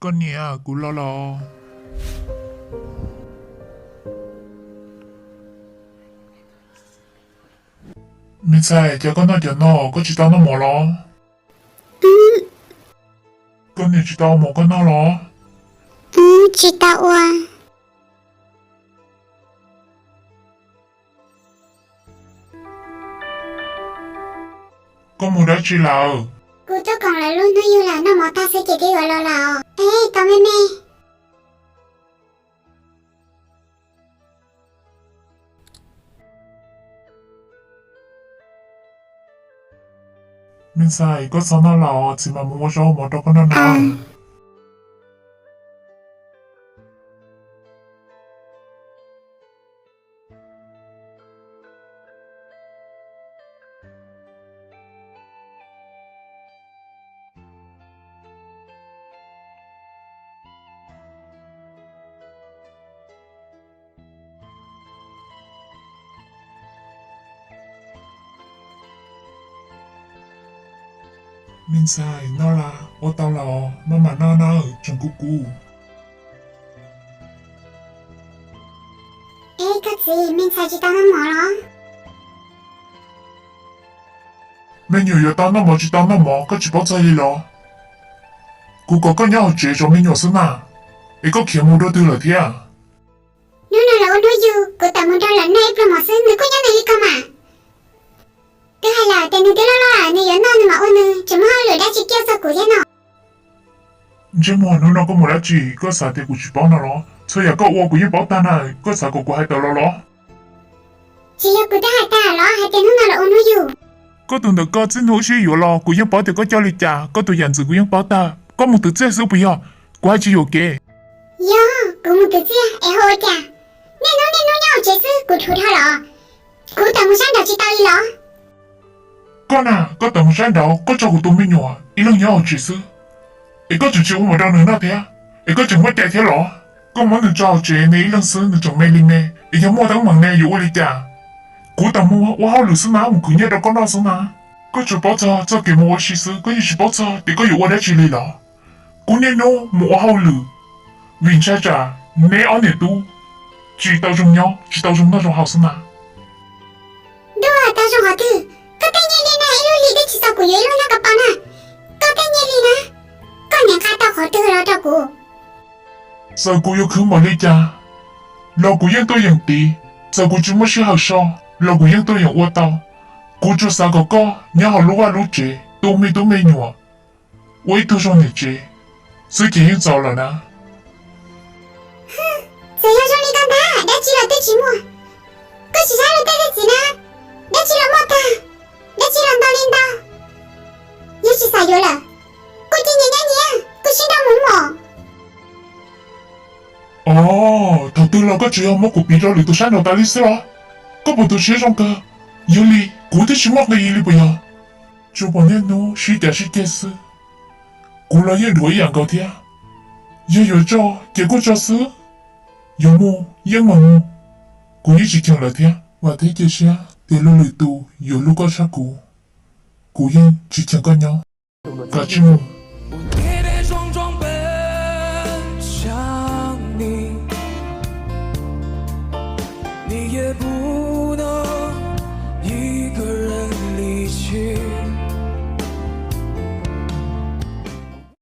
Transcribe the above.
Koj niam, kuv los los. Me ntxhais, cas koj noj cov no koj tsis tau noj mov los? Koj niam tsis tau ua mov koj noj los? Tsis tau ua. Koj mus dab tsi lawm? Kuv tuaj koom lawv lub hnub yug lawm, noj mov tag xwb ces twb yuav los lawm. Es tau me me. Me ntxhais, koj txhob noj lawm, txiv mam mus ua zaub ua mov rau koj noj na. Me ntxhais, noj las ua tau los maj mam noj na, tseem kub kub. Es koj txiv, me ntxhais tsis tau noj mov los? Me nyuam yuav tau noj mov tsis tau noj mov koj tsis paub txog li los? Kuv kom koj nyob hauv tsev zov me nyuam xwb na, es koj khiav mus dua twg lawm thiab? Hnub no lawv ua hnub yug, kuv tawm mus nrog lawv noj ib pluag mov xwb, nws kuj nyob nws li ko mas. Twb hais lawm tias nws twb loj loj lawm, nws yuav noj nws mam ua, nws tseem muaj hauj lwm dab tsi coj txog kuv thiab no. Ntsej muag, hnub no koj mus dab tsi, koj xav tias kuv tsis paub no los? Txhua yam koj ua kuv yeej paub tag na, koj xav kom kuv hais tawm los los? Tsis yog kuv twb hais tag los hais tias hnub no lawv ua hnub yug. Koj tus ntawm koj txij hnub wb sib yuav los kuv yeej paub tias koj coj li cas, koj tus yam ntxwv kuv yeej paub tag. Koj mus twv txiaj xwb puas yog? Kuv hais tsis yuam kev. Yog, kuv mus twv txiaj es ho ua cas? Niaj hnub niaj hnub nyob hauv tsev xwb kuv dhuav dhau los? Kuv tawm mus sab nraud tsis tau li los? Koj na, koj tawm mus sab nraud koj tso kuv tus me nyuam ib leeg nyob hauv tsev xwb, es koj tseem tsis ua mov rau nws noj thiab, es koj tseem muab cais thiab los? Koj muab nws tso hauv tsev nws ib leeg xwb nws tseem me li me, es yog muaj teeb meem ne yuav ua li cas? Kuv tawm mus ua hauj lwm xwb na, mus khwv nyiaj rau koj noj xwb na. Koj tsuas paub txog txoj kev mus ua si xwb, koj yeej tsis paub txog tias koj yuav ua dab tsi li los? Kuv niaj hnub mus ua hauj lwm, vim ntshai tsam neb ob niam tub tsis tau zoo nyob tsis tau zoo noj zoo haus xwb na. Ntuj, tau zoo qhov twg? Koj tej nyiaj li na ib lub hli twb tsis txaus kuv yuav ib lub nab ka pa na. Koj tej nyiaj li na, koj niam nqa tau qhov twg los rau kuv? Txawm kuv yuav khwv npaum li cas los kuv yeej tuaj yeem tiv, txawm kuv tsis muaj sij hawm so los kuv yeej tuaj yeem ua tau. Kuv tsuas xav kom koj nyob hauv lub vaj lub tsev tu me tub me nyuam, ua ib tug zoo niam tsev xwb ces yeej txaus lawm na. Txawm yog zoo li koj ntag, dab tsi los twb tsis muaj. Koj tsis saib luag tej txiv na, dab tsi los muaj tag, dab tsi los ntau li ntau. Yog tsis xav yuav lawm, kuj cia nyias nyob nyias, kuj sib nrauj mus mos. Os, thaum twg los koj tsuas yog muab kuv piv rau lwm tus sab nraud tas li xwb los? Koj puas tu siab zoo kawg? Yog li kuv twb tsis muaj nqis li puas yog? Tsuas pom niaj hnub sib cav sib ceg xwb. Kuv los yeej dhuav ib yam nkaus thiab. Yog yuav tso ces kuj tso xwb, yuav mus yeej mam mus. Kuv yeej tsis cheem lawm thiab. Vam thiab cia siab tias luag lwm tus yuav hlub koj tshaj kuv. Kuv yeej tsis cheem koj nyob. Kav tsij mus.